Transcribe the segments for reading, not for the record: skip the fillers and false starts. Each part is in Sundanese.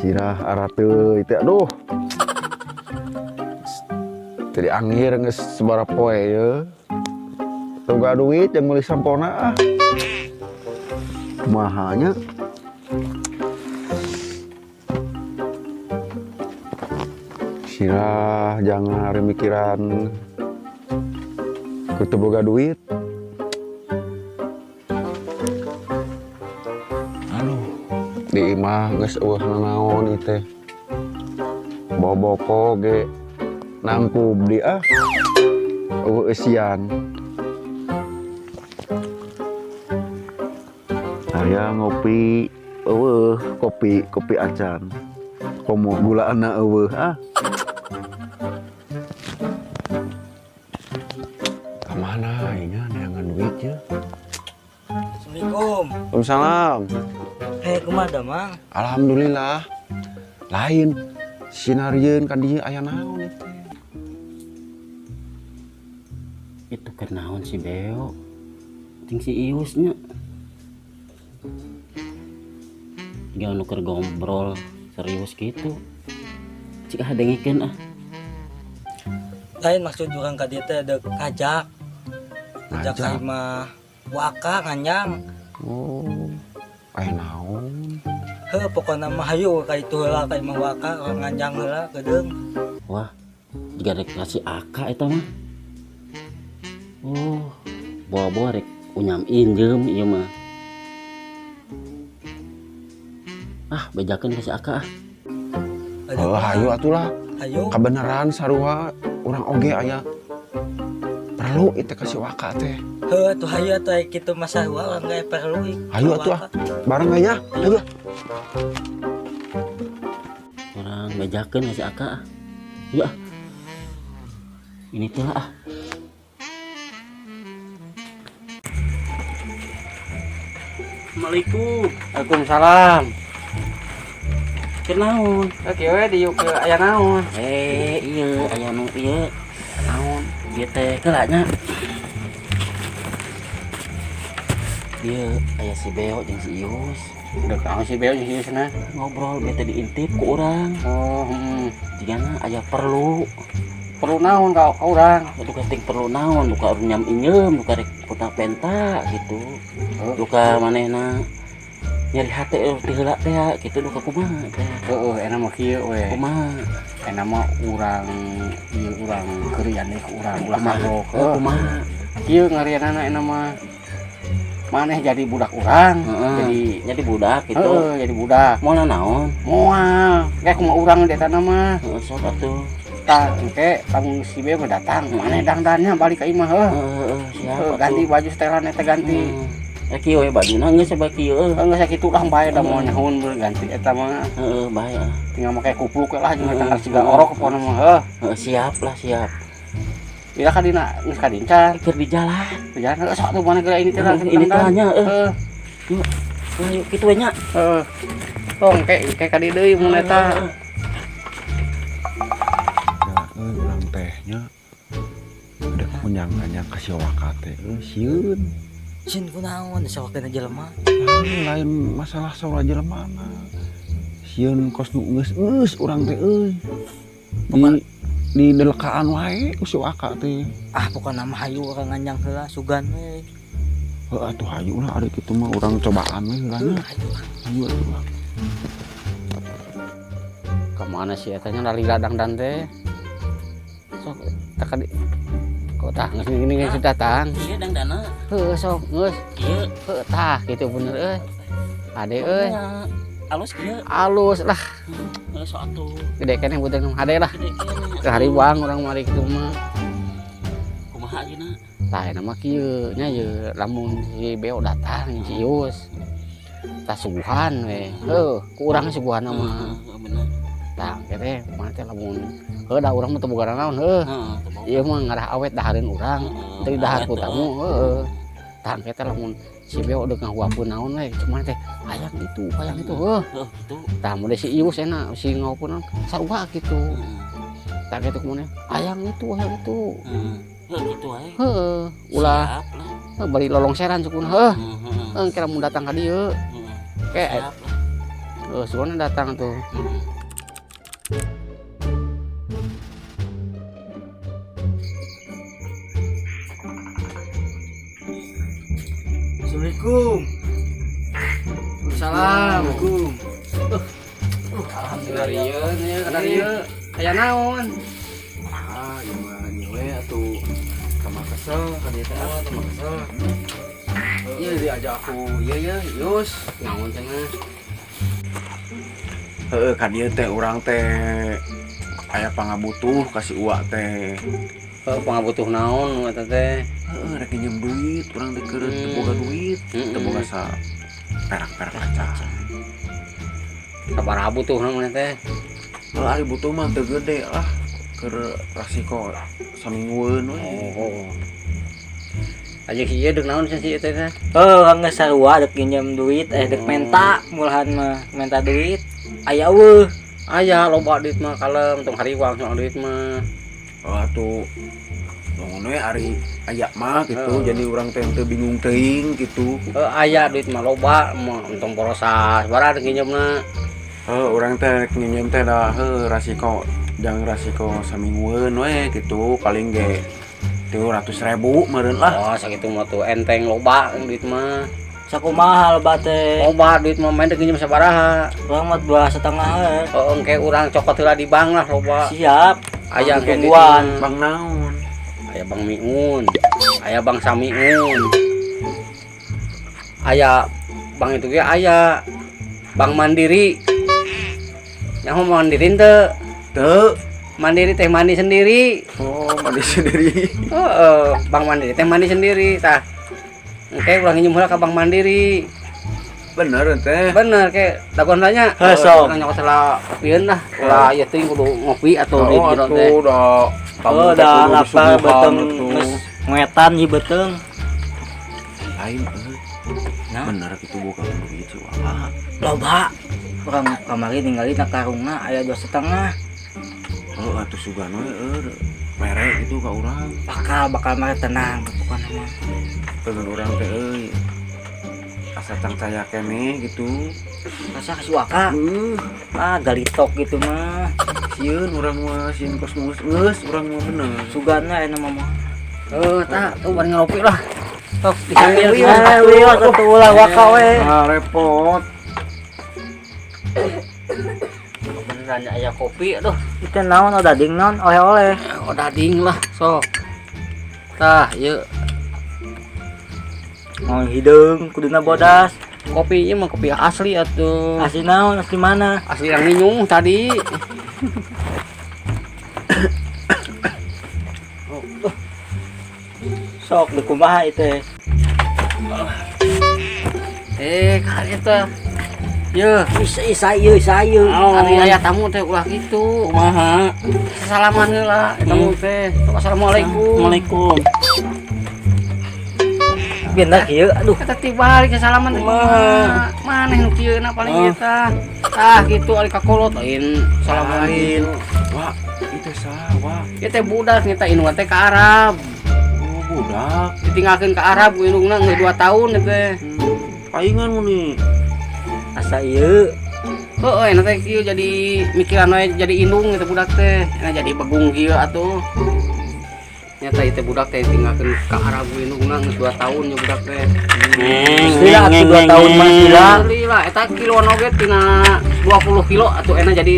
Sirah arate itu aduh. Tadi anggir geus sabaraha poe ye. Boga duit yang meuli sampona ah. Kumaha nya? Sirah jangan hari mikiran ku teu boga duit. Aduh, di imah geus eueuh nanaon ieu teh. Boboko ge nangkub di ah. Eueuh eusian. Aya ngopi eueuh kopi, kopi acan. Komo gulaanna eueuh ah. Kamana ieu nya neangan duit ye? Assalamualaikum. Waalaikumsalam. Kumaha damang? Alhamdulillah. Lain sinarieun ka dieu aya naon ieu teh? Itu keur naon si Beo? Ting si Ius nya. Jangan nu keur gombrol serius gitu. Cik ah dengikeun ah. Lain maksud urang ka dieu teh deuk ngajak. Ngajak ka Ngajak? imah Waka nganjang. Oh, aya naon? Heuh, pokona mah hayu ka itu heula ka imah Waka urang nganjang heula geudeung. Wah, jiga rek ngasih aka eta mah. Oh, bawa-bawa rek unyam injem ieu mah. Ah, bejakeun ka si Aka ah. Oh, hayu atulah. Hayu. Kabeneran sarua urang oge aya perlu ieu teh ka si Waka teh. Heuh, atuh hayu atuh aya kitu mah sarua urang ge perlu ieu. Hayu atuh ah. Bareng we nya. Hayu. Urang bejakeun ka si Aka ah. Yuk ah. Ini teh lah ah. Assalamualaikum. Waalaikumsalam. Kenaon? Oke we diuk ke aya naon? Iya aya nu ieu. Naon? Ieu teh heula nya. Ieu aya si Beo jeung si Ius. Dek naon si Beo jeung si Ius na? Ngobrol bete diintip ku urang. Oh, heeh. Jigana aya perlu. Perlu naon ka urang? Atuh kating perlu naon, duka urang nyam inyeum, duka rek penta gitu. Heeh. Duka manehna nyeri hate ti heula teh gitu duka kumaha teh. Heeh, enak mah kieu we. Kumaha? Enak mah urang ieu urang keurian deui ku urang ulah Kumaha? kagok. Heeh, kumaha? Kieu ngarianana enak mah. Maneh jadi budak urang, Heeh. jadi jadi budak gitu. Heeh, jadi budak. Moal naon? Moal. Kayak kumaha urang di eta mah. Heeh, sok atuh. Tah, engke lamun si Beo mah datang, maneh dangdannya balik ka imah heuh. Heeh, siap Heeh, atuh. ganti baju setelan eta ganti. Heeh. Kieu we bajuna geus saba kieu. Heeh, geus sakitu lah bae da moal Heeh. nyahoun berganti eta mah. Heeh, bae ah. Tinggal make kupluk we lah jeung Heeh. tanggal siga orok pokona mah heuh. Heeh, siap lah, siap. Ira ka dina geus ka dincan. Keur di jalan. Di jalan heuh sok atuh maneh geura ini teh lah, Heeh, ini teh nya, heuh. Heeh. Yuk, ayo kitu we nya. Heeh. Tong ke ka dieu deui mun eta. Ya, urang teh nya. Udah kunyang-kanyang ka si Waka teh, sieun. Sieun kunaon sawakeun jelema? Lain masalah saurang jelema mah. Sieun kos nu geus-geus urang teh euy. Di delekaan wae ku si Waka teh. Ah, pokona mah hayu urang nganjang heula sugan we. Heuh atuh hayu lah ari kitu mah urang cobaan we heula nya. Hayu ah. Hayu atuh lah. Ka mana sih eta nya lari ladang dan teh? Sok tak di kok tah geus gini geus datang. Iya dangdana. Heuh sok geus. Ieu. Heuh tah kitu bener euy. Ade euy. Alus kieu. Alus lah. Heuh sok atuh. Gede keneh butuh hade lah. Gede keneh. Ke hari buang urang mari kitu mah. Kumaha ayeuna? Tah eta mah kieu nya ye lamun si Beo datang si Ius. Tah suguhan we. Heuh, ku urang suguhanna mah. Heeh, bener. Tah engke teh kumaha teh lamun heuh da urang mah teu boga naon heuh. Heeh, teu boga. Ieu mah ngarah awet dahareun urang, Heeh, teu dahar awet, ku tamu, heeh. heuh. Tah engke teh lamun si Beo deuk ngahuapkeun naon we, cuman teh hayang itu, hayang itu, heuh. Heuh, kitu. Tah mun si Ius enak si ngahuapkeun naon, sarua kitu. Heeh. Tah kitu kumaha hayang itu, hayang itu. Heeh. Heuh kitu wae. Heuh, ulah. Siap lah. Heuh, bari lolongseran sukuna heuh. Heeh, heeh. Heuh, kira mun datang ka dieu. Heeh. Ke, Siap lah. Heuh, sugan datang tuh. Assalamualaikum. Assalamualaikum. Alhamdulillah. Ieu kada ieu. Aya naon? Ah, ieu mah nyewe atuh sama kesel ka dieu teh. Oh, sama kesel. Ieu diajak aku, ieu ye, Yus. Naon cenah? Heeh, ka dieu teh urang teh aya pangabutuh ka si Uwa teh. Heuh, pangabutuh naon eta teh? Heeh, rek nginjem duit, urang teh keur teu boga duit, teu boga sa perak-perak acan. Sabaraha butuh naon teh? Heuh, ari butuh mah teu gede lah. Keur rasiko saminggueun we. Oh. Aja si ieu deuk naon si ieu teh? Oh, geus sarua dek nginjem duit, dek menta mulahan mah menta duit. Aya eueuh. Aya loba duit mah kalem tong hariwang soal duit mah. Oh atuh ngono we ari aya mah gitu, jadi urang teh teu bingung teuing gitu. Heuh, aya duit mah loba mah entong porosas, sabaraha deuk nginjemna. Heuh, urang teh rek nginjem teh da heuh rasiko jang rasiko saminggueun we gitu, paling ge 300.000 meureun lah. Oh, sakitu mah tuh enteng loba duit mah. Sakumaha loba teh? Loba duit mah main deuk nginjem sabaraha? Urang mah 2,5 we. Oh, engke urang cokot heula di bank lah loba. Siap. Aya engke tungguan. Bank naon? Aya Bank Miun, aya Bank Samiun. Aya bank itu ge aya Bank Mandiri. Nyaho Mandiri teu? Teu. Mandiri teh mandi sendiri. Oh, mandi sendiri. Heeh, Bank Mandiri teh mandi sendiri tah. Engke urang nginjem heula ka Bank Mandiri. Bener teh. Bener ke dagoan tanya. Heuh, sok. Urang nyokot heula kopieun lah. Ulah ieu teuing kudu ngopi atau di Oh, jero teh. atuh da tamu Oh, teh da kudu lapar disuguhan beuteung atuh. geus ngetan ieu beuteung. Lain euy. Nah. Bener kitu boga duit si Waka. Loba. Urang kamari ningali na karungna aya 2,5. Heuh, atuh sugan we euy. Mere gitu ka urang. Bakal mere tenang pokona mah. Pengen urang teh euy. Asa cangcaya keneh gitu. Asa ka si Waka. Heuh, Ah, galitok gitu mah. sieun urang mah, sieun kos geus urang mah bener. Sugana aya mah. Heuh, tah tuh bari ngopi lah. Sok disambil. Wios atuh ulah Waka we. Ah, repot. Beneran aya kopi aduh. Itu naon odading naon oleh-oleh. Odading lah sok. Tah, ieu Mau hideung kuduna bodas. kopi ieu mah kopi asli atuh. Asli naon asli mana? Asli yang minum tadi. Sok di kumaha itu. Kali eta. Yeuh, Isa ieu isa ieu. ari aya tamu teh ulah kitu. Kumaha? Salaman heula tamu teh. Sok assalamualaikum. Assalamualaikum. Bener kieu aduh. Eta tibalik salaman teh kumaha? Maneh nu kieu na paling eta. Tah kitu ari kakolot lain salaman Lain. gitu. Wah, itu sah, wah. Ieu teh budak nyeta indungna teh ka Arab. Oh, budak. Ditinggalkeun ka Arab ku indungna geus 2 tahun ieu teh. Paingan mu nih. Asa ieu. Heeh, enak teh kieu jadi mikiran we jadi indung eta budak teh. Enak jadi begung kieu atuh. Nyata ieu teh budak teh tinggalkeun ka Arab ku indungna geus 2 tahun nya budak teh. Neng, Gila atuh 2 tahun mah gila. Alhamdulillah eta kiloan oge tina 20 kilo atuh enak jadi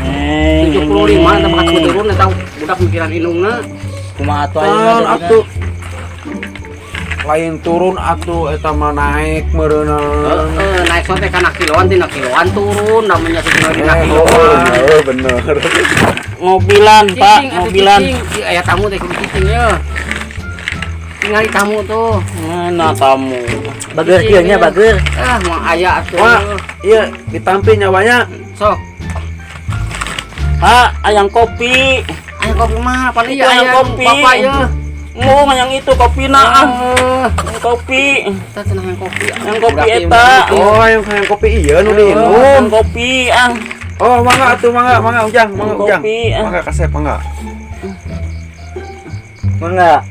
75 eta bakal turun eta budak mikiran indungna. Kumaha atuh ayeuna Kan jadina? atuh lain turun atuh eta mah naik meureunna. Heeh, naik sote kana kiloan tina kiloan turun namanya sekiloan tina kiloan. Oh, bener. Ngobilan, Pak, Cicing, atuh ngobilan. cicing. Ieu aya tamu teh kudu cicing ye. Tingali tamu tuh. Mana tamu? Bager kieu nya bager. Ah, mau aya atuh. Wah, iya ditampi nyawanya. Sok. Pak, ayang kopi. Ayang kopi mah pan Itu iya ayang ayang kopi. Bapak ye. Mau yang itu kopi na ah. Eh, Yang kopi. eta cenah yang kopi. Yang kopi eta. Oh, yang kopi iya nu diinum. Yang kopi ah. Oh, mangga atuh mangga, mangga Ujang, mangga Ujang. Kopi, ah. Mangga kasep, mangga. Mangga.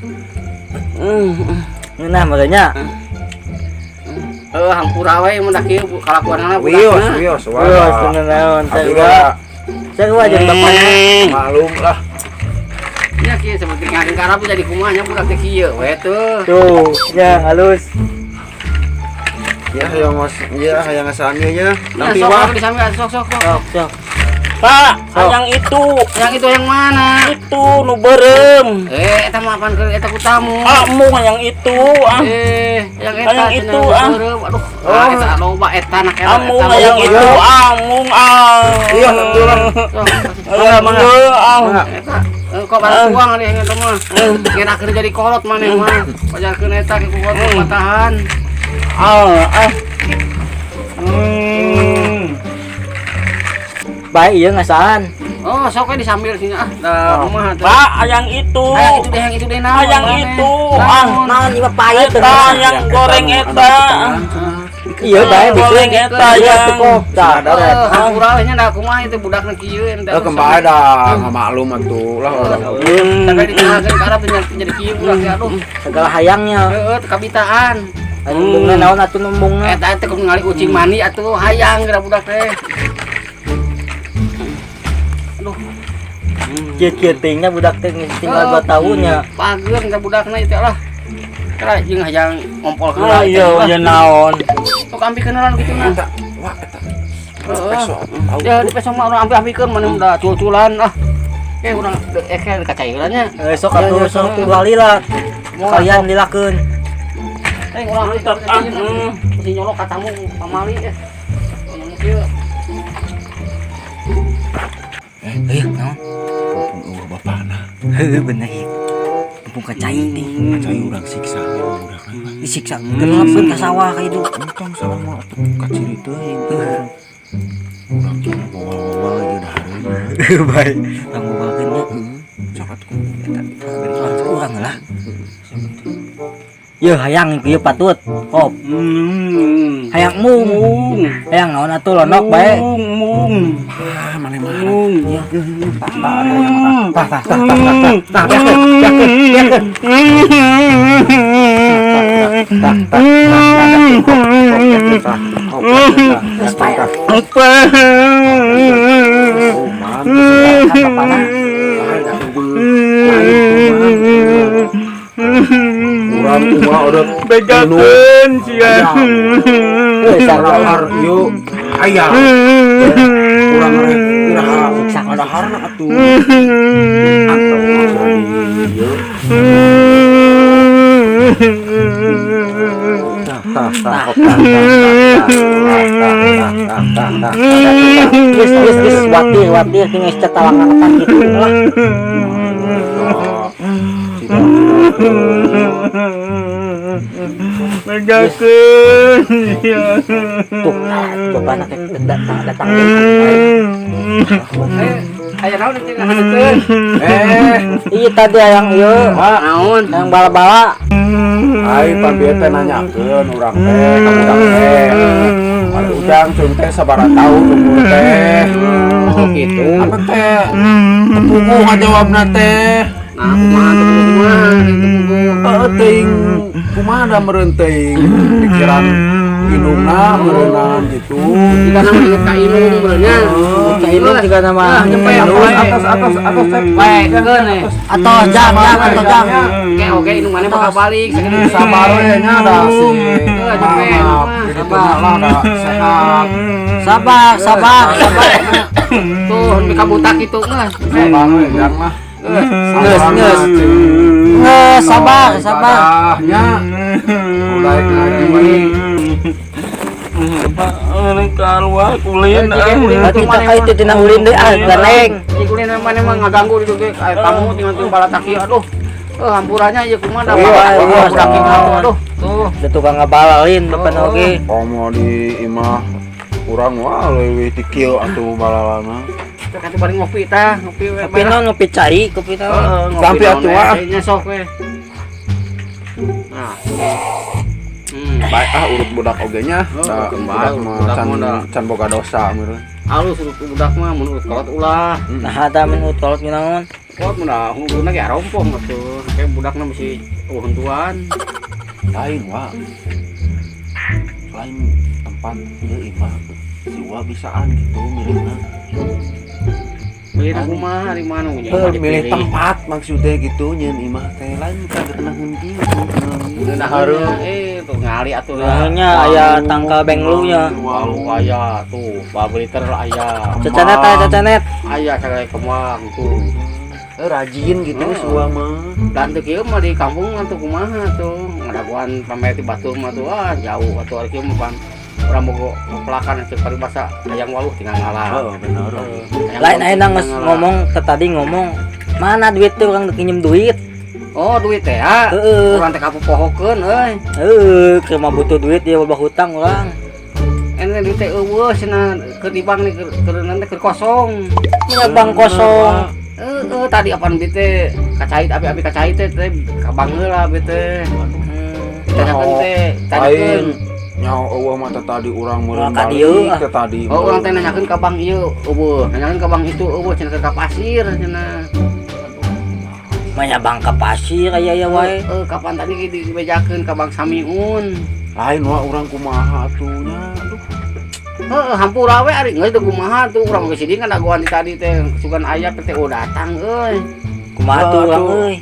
Ngeunah meureun nya. Heuh, hampura we mun da kieu kalakuanana Wios, budakna. wios, Wios wah. naon Abdi sarua. ga Sarua jeung bapana. maklum lah. Nya kieu seperti ngakeun ka Arab jadi kumaha nya budak teh kieu we tuh. Tuh, ya halus. Ya hayang mas, ya hayang ngasaan ieu nya. Nah, Nanti sok wah. sok disami sok sok sok. Sok, sok. Pak, yang itu, Yang itu yang mana? itu nu beureum. Eh, eta mah apaan keur eta ku tamu. Ah, mung yang itu, ah. Eh, yang eta Yang itu, cenah ah. beureum. Aduh, ah, eta loba eta nak eta. Amung yang itu, amung ah. Iya, betul lah. Sok, Mangga, mangga, ah. Mangga. eta kok barang tuang ari yang eta mah. Ngerakeun jadi kolot maneh mah. Pajarkeun eta ke ku kolot patahan. Ah, ah. Hmm. Baik ieu ngasaan. Oh, sok we disambil sini ah. Da kumaha teh. Pak, yang itu. Hayang itu deh, yang itu deh naon. Yang maneh? itu, ah. Naon? Naon ieu mah pahit Eta yang goreng eta. Iya bae Goreng eta Iya yang tuh kok. Tah, Eh, hampura we nya da kumaha itu budakna kieu eta. Eh, kembali dah, nggak maklum atuh lah orang. Tapi ditinggalkeun ka Arab teh jadi kieu budak teh aduh. Segala hayangnya. Heeh, teu kabitaan. Anu embungna naon atuh embungna. Eta teh kudu ngali ucing mandi atuh hayang geura budak teh. Aduh, Kieu-kieu teuingna budak teh geus tinggal 2 tahun nya. Pageun ka budakna itu lah. Kira jeung hayang ngompol heula. Ah, iya, iya naon. Sok ambikeun heula nu kitu nah. Eta, wah eta. Heeh. Peso, tahu. Ya di peso mah urang ambil-ambikeun mana udah cul-culan ah. Eh urang eh kayak kacairan nya. Eh sok atuh sok tuh lah. Kalian dilakeun. Eh urang Ah, mesti nyolok ka tamu pamali eh. Nyolok kieu. Eh, naon? Mumpung eueuh bapana. Heuh bener ieu. Mumpung kacai teh. Cai urang siksa we budakna. Disiksa gelapkeun ka sawah ka itu. Entong salah mah atuh kaciri teuing. Urang cuma bawal-bawal ieu dahareun. Baik. Tangguh nya. Heeh, sok atuh eta bari Urang lah. Yeuh hayang ieu patut. Kop. Hayang mung. Hayang naon atuh lonok bae. Mung, mung. Ah, maneh mah. Mung. Tah, tah, tah, tah, tah, tah, tah, tah, beakeun, beakeun. Tah, tah, tah, tah, Geus bae. tah, Oh, man, Kan bapana. Urang kumaha udah Begakeun sia. Heuh sarua. Dahar ieu hayang. Urang rek iraha Siksa. daharna atuh. Antep mah ieu. Tah tah tah tah tah tah tah tah. Geus geus geus watir watir tinggal cetalang angkatan gitu lah. Begakeun sia. Tuh, bapana teh datang datang deui. Eh, aya naon teh ngahadekeun? Eh, Iya tadi hayang ieu, Naon? hayang bala-bala. ai pambieu teh nanyakeun urang teh ka budak teh. Ari ujang ceun teh sabaraha taun umur teh. Oh gitu. Apa teh? Teu ngajawabna teh. Nah, kumaha teh kumaha teu puguh. Heeh teuing kumaha da meureun teuing pikiran indungna meureunan gitu. Jika nama inget ka indung meureun nya. Ka indung juga nama. Ah, nyepet Atas wae. atas atas atas teh. Paekeun eh. Atau jang jang atau jang. Oke, oke indung maneh bakal balik sagede. Sabar we nya da si. Heeh, nyepet. Maaf, gitu lah da sehat. Sabar, sabar, sabar. Tuh, nepi ka butak kitu mah. Sabar we jang mah. Geus, geus. Geus, sabar, sabar. Ibadahnya mulai ngaji. Ini karuah kulin. Berarti kita ka itu tina ulin deui ah, ganeng. Jig ulin maneh mah ngaganggu di ditu aya tamu tinggal teu bala kieu aduh. Eh, hampurannya ieu kumaha da Iya, bakal iya, budak iya. kieu aduh. Tuh. Da tukang ngabalalin bapan oge. Komo di imah urang wah leuwih ti kieu atuh balalana. Teh katu bari ngopi tah, ngopi we. Kopi naon ngopi cai, kopi naon. Heeh, ngopi Sampai naon atuh, we, ah. cainya sok we. Nah. Baik ah urut budak oge nya. Oh, Da kembali, budak mah budak can mah da. can boga dosa meureun. Halus urut budak mah mun urut kolot ulah. Nah, ada mun kolot naon. Kolot mah da hungkulna ge arompong atuh. Kayak budakna mesti eueuh huntuan. Lain wah. Lain tempat ieu imah si Wa bisaan gitu milihna. Milih kumaha di mana nya? Heuh, milih tempat maksudnya gitu nyeun imah teh lain kagenaheun kieu. Ngeunah tuh ngali atuh Nya aya tangkal benglunya. Walu aya tuh, babliter aya. Cacanet aya cacanet. Aya sagala kembang tuh. Rajin gitu Oh. si Wa mah. Dan teu kieu mah di kampung mah tuh kumaha tuh. Ngadaguan pamer ti batur mah tuh ah jauh atuh ari kieu mah pan urang bogo pelakan cek paribasa hayang waluh tinggal ngalah. Heeh, bener. Hayang Lain waluh ayeuna tinggal geus ngalah. ngomong ke tadi ngomong mana duit tuh urang dek nginjem duit. Oh, duit teh ya. Heeh. Urang teh kapopohokeun euy. Heeh, keur mah butuh duit dia loba hutang urang. Ene duit teh eueuh cenah keur di bank nih keur nanti keur kosong. Nya bank kosong. Heeh, tadi apaan duit teh kacait api-api kacait teh teh ka bank heula abi teh. Ditanyakeun teh, tanyakeun. Nyaho eueuh mah teh tadi urang meureun Moal ka dieu, balik teh tadi. Oh, urang teh nanyakeun ka bank ieu eueuh, nanyakeun ka bank itu eueuh cenah keur ka pasir cenah. Manya bank ka pasir aya aya wae. Heeh, kapan tadi dibejakeun ka Bank Samiun. Lain wa urang kumaha atuh nya. Aduh. Heeh, hampura we ari geus teu kumaha tuh urang geus siding kan dagoan di tadi teh sugan aya PTO datang euy. Kumaha tuh Ah, urang atuh. euy.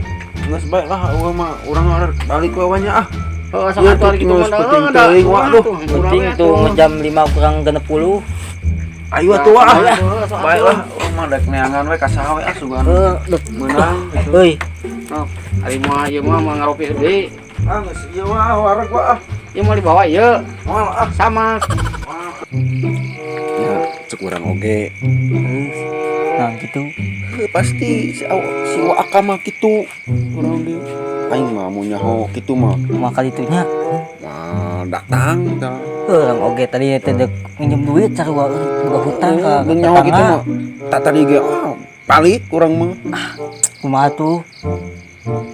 Geus bae lah eueuh mah urang balik we nya ah. Heeh, sok Iya, atuh ari kitu geus mah da, penting heuh, da, teuing, wah, kumaha aduh. tuh, hampura Penting we tuh atuh. jam 5 kurang 60. Ayo atuh ah. Heeh, sok Bae atuh. lah urang mah dek neangan we ka saha we ah sugan Heeh, duh. meunang gitu. Euy, Ari mah ieu mah mah ngaropi deui. Ah geus ieu wah wareg wa ah. Ieu mah dibawa ieu Moal ah. sama. Ya cek urang oge. Nah gitu. Heuh, pasti si si Wa Aka mah kitu urang ge. Aing mah mun nyaho kitu mah. Kumaha kalitunya? Mah datang tah. Urang oge tadi teh dek nginjem duit sarua euy, boga hutang ka Mun nyaho kitu tetangga. mah. Tak tadi ge ah balik urang mah. Kumaha tuh?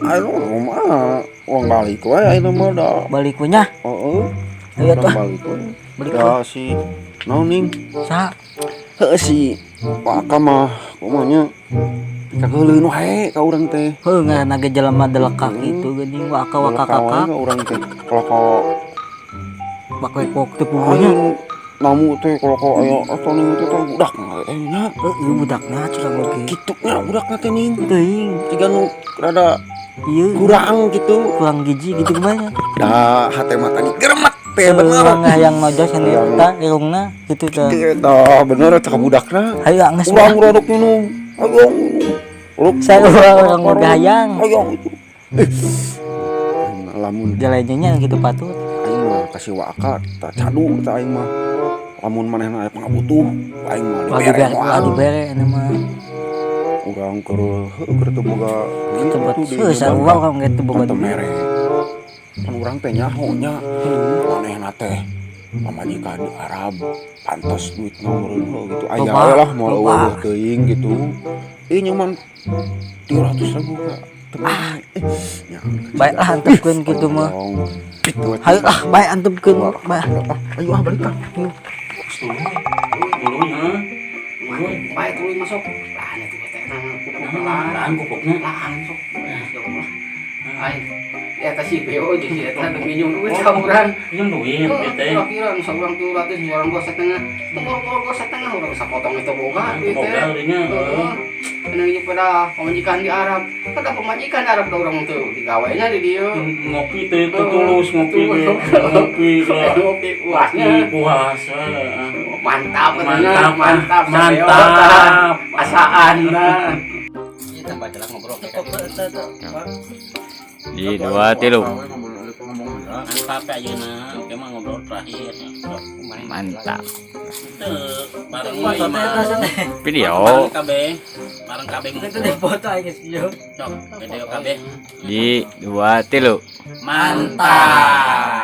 Ayo mah urang balik we ayeuna mah da. Balik we nya. Heeh. Ayo Urang tuh. balik we. Balik Ya si naon ning? Sa Heuh si Wa Aka mah kumaha nya kageuleun wae ka urang teh. Heuh ngaranna ge jelema delekak gitu geuning waka waka Delekak wae kakak. ka urang teh. Kalau ka Bakwek teu puguhnya. aing namu teh kalau ka aya atau ning teh teh budak eh nya. Heuh budakna curang oge. Kitu nya budakna teh ning. Teuing Jiga nu rada ieu kurang gitu. Kurang gizi gitu kumaha. Da hate mah tadi geremet teh bener. Urang hayang nojo sendiri tah irungna gitu tah. Tah bener eta ka budakna. Hayu geus Urang rodok minum. Ayo. Uruk. Saya urang udah hayang. Ayo itu. Eh. Aing mah lamun Jalannya gitu patut. Aing mah kasih Wa Aka tah cadu tah aing mah. Lamun manehna aya pangabutuh, aing mah Wah dibere dibere, moal. wah dibere anu mah. Urang keur heuh keur teu boga duit Tempat atuh di heuh sarua urang ge teu boga teu duit. mere. Pan urang teh nyaho nya. Manehna teh pamajikan di Arab pantes duitna meureun heuh gitu. Aya Loba, we lah moal loba. eueuh teuing gitu. Ih nyaman 300.000 ka teu mere. Eh, nya. Baik lah antepkeun kitu mah. Gitu. Hayu ah bae antepkeun bae. Ayo ah balik ah. Bae tuluy masuk. Lah nya tuh teh nang pupuk lah. Lahan pupuknya. Lah sok. Aing eta si BO jeung si eta dek minjem duit ka urang. Pinjam duit Heeh, teh. kira-kira nu saurang 700, saurang 2,5. Teu boro-boro 2,5 urang sapotong itu boga duit teh. Boga dinya. Heeh. Anu ieu pada pamajikan di Arab. Kada pamajikan di Arab da urang teu digawena di dieu. Ngopi teh teu tulus ngopi ge. Ngopi lah. Ngopi puasnya. Ngopi puas. Heeh. Mantap Mantap, mantap, mantap. Asaan nah. Ieu tambah jelas ngobrol kayak gitu. Di dua tilu. Mantap ya ayeuna. Oke mah ngobrol terakhir. Sok. Mantap. Teu bareng we mah. Video. Bareng kabeh. Bareng kabeh Itu di foto aing geus ieu. Sok, video kabeh. Di dua tilu. Mantap.